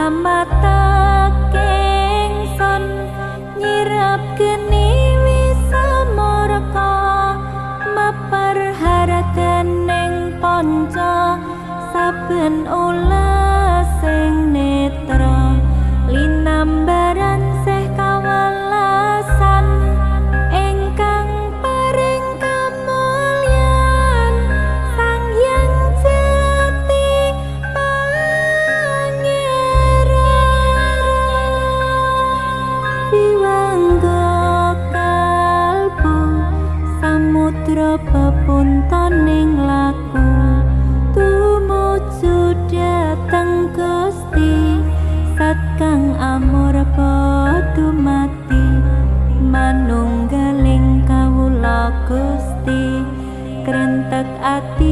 Amata kengson nyirap geni wisamurka maperharakening panca saben ulasing netra linambaran seh kawelasan ingkang paring kamulyan Sang Hyang Jati Pangeran. Wiwangga kalbu samudra pepuntoning laku tumuju dhateng Gusti Sat kang amurpa dumati manunggaling kawula Gusti krentek ati.